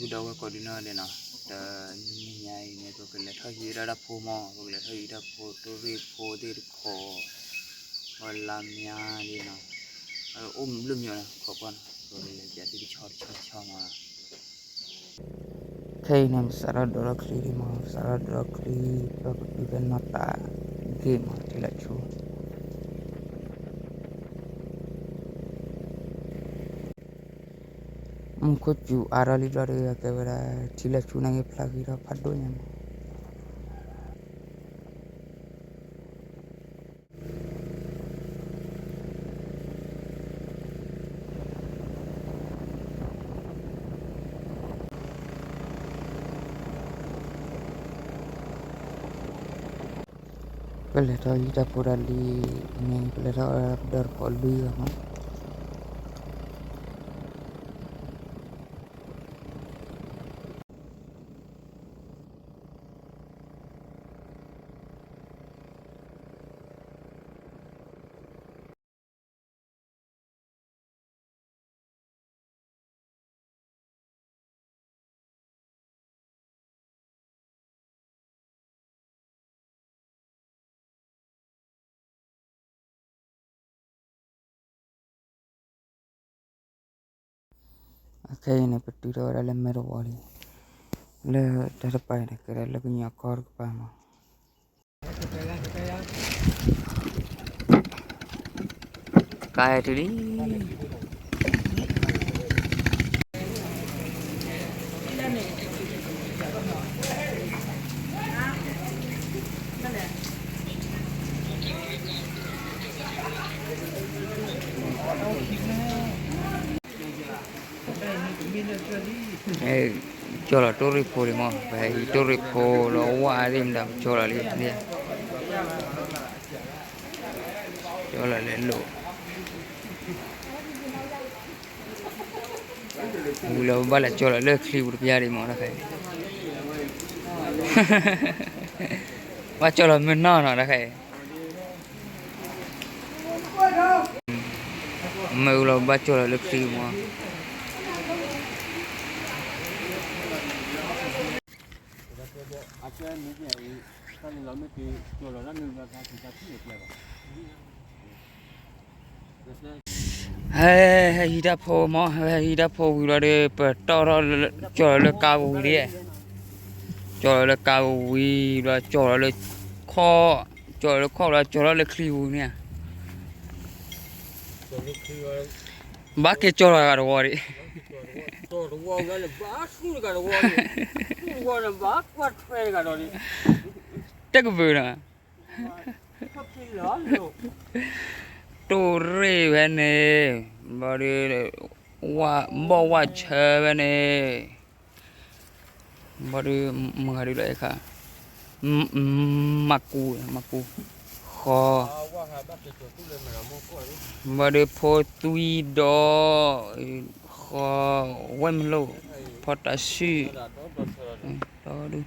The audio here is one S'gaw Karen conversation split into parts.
ဒီပုၢ်ဒီဝဲၢ်ကိးဒံနီၢ်ဒဲးနီၤ, တနံၤညါအံၤန့ၣ် ပကလဲၤထီၣ်ဟံးဒၣ်တၢ်ဖိမး, ပကလဲၤထီၣ်ဟံးတၢ်ဖိ တိၢ်ရ့ၣ်ဖိသ့ၣ်တခိး, ဝဲလါမၠါဒ်နီၤ, အိၣ်မုာ်ဘျုးမံၤနီၤ ခိးကွၢ်နီၤ, ပကလဲၤပျးသ့ၣ်တဆီတဆီတဆီမးနီၤ. ခဲအံၤန့ၣ် ပစးထီၣ်ဒိးထီၣ်ချံဒံးမး, ပစးထီၣ်ဒိးထီၣ်ချံ, ပကတုၤဖဲနီၢ်သးဂ့ၢ်မး ထံလၢဆူ မူခိၣ်စူၤအါထီၣ်လံဘျီဒီး ကဲဝဲဒၣ် ထံလၢဆူနာ်က့ ဖျါဂ့ၤထီၣ်ဖးဒိၣ်ညါမး. ပလဲၤထီၣ်ဟံးတၢ်ဖိတၢ်လံၤန့ၣ် ပလဲၤထီၣ်ဒီးတဖိလွံၢ်ဂၤမး. ခဲအံၤန့ၣ် ပတုၤထီၣ်ဝဲဒၣ်လၢမဲာ်တဝီလံ, လၢတၢ်တပၤအံၤန့ၣ် ကဲဒၣ်လၢကညီကီၢ်တကပၤမး. ကါဟဲတုၤလံ. ကၠီလီၤတိၢ်ရ့ၣ်ဖိဒံးမး, ပဟဲဟံးတိၢ်ရ့ၣ်ဖိလၢဝါသ့ၣ်မတၤ ကၠီလီၤလံ, ကၠီလီၤလဲၤလိာ်, ဝံၤလီၤဘၣ်လဲၤကၠီလီၤလၢချံပူၤတပျၢ်ဒံးမးတခါအံၤ, ဘၣ်ကၠီလီၤမုၢ်နီၢ်နီၤတခါအံၤ. မ့ၢ်ဝံၤလီၤဘၣ်ကၠီလီၤလၢချံမး. ဟဲ ဟဲဟံးတၢ်ဖိမး, ဟဲဟံးတၢ်ဖိဝံၤဘျီဒီး ပတီၢ်ထီၣ်ကၠီလီၤလၢကါပူၤဝံၤလံ, ကၠီလီၤလၢကါပူၤဝံၤဘျီ ကၠီလီၤလၢခီၣ်, ကၠီလီၤလၢခီၣ်ဘျီ ကၠီလီၤလၢချံပူၤန့ၣ်, ဘၣ်က့ၤကၠီလီၤဂၤတဝီဒံး, တၢ်ကဘုးနီၤ, တိၢ်ရ့ၣ်ဝဲန့ၣ်, ဘၣ်ဒီး, ဘီၣ်ဝၣ်ဆၢဝဲန့ၣ်, ဘၣ်ဒီး, မုၢ်ဂၤဒုလၢအခါ, မၤကူ, မၤကူ, ဃီ, ဘၣ်ဒီးဖိသွံဒီး, ဃီ, ဝဲၢ်မလိၣ်, ဖီတၢ်စု, ဒီဒူၣ်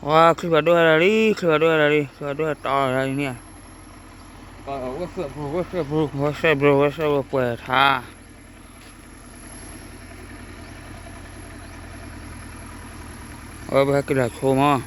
ဝါ ချံဖးဒိၣ်ဟဲလီၤလံ, ချံဖးဒိၣ်ဟဲလီၤလံ, ချံဖးဒိၣ်ဟဲတီလီၤလံန့ၣ်, ဝဲစဲးဘျိ ဝဲစဲးဘျိ ဝဲစဲးဘျိ ပှဲၤထါ အဝဲပဟဲက့ၤလီၤဆိမး.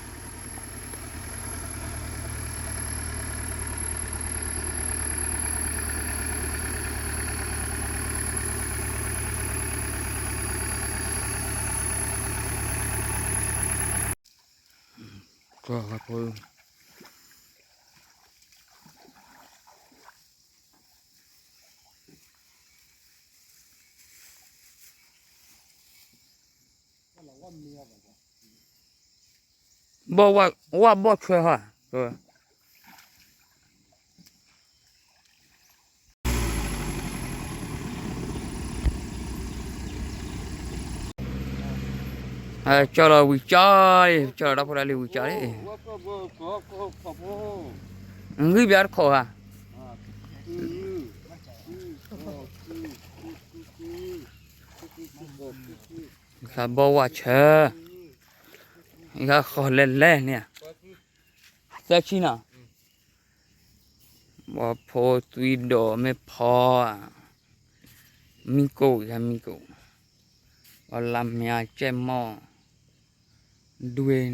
ဘီၣ်ဝၣ်ဘီၣ်ဆွဲဟီ, ကၠီလီၤဝံၤကၠီလံ, ကၠီလီၤတၢ်ဖိတၢ်လံၤဝံၤကၠီလံ, ဂံၢ်ဘျါတခိးဧါ. သးဘီၣ်ဝၣ်ဆၢ, ယဃီလဲၤလဲၤန့ၣ်, သၢဆံနီၤ, ဘီဖိသွံဒီးမ့ၢ်ဖီ, မံကိၣ်ယမံကိၣ်, ဘီလါမၠါကဲမီၣ်, ဒွ့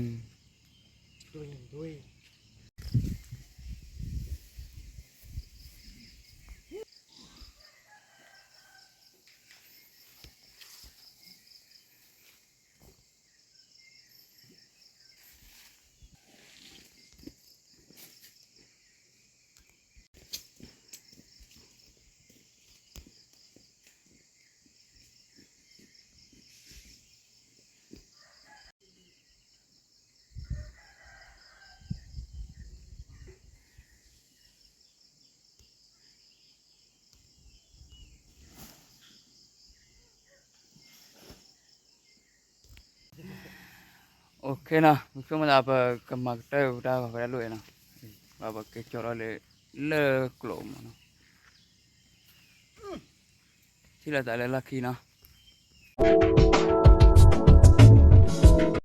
OKနီၤ, မ့ၢ်ဆိကမိၣ်သးပကမၤကတၢၢ်တၢ်ဘၣ်ဝဲဒၣ်လိၣ်နီၤ, ဘၣ်ပကဲကၠီထီၣ်လၢ လၢကျိာ်မးနီၤ, ထံၣ်လိာ်သးလၢလီၢ်ခံနီၤ.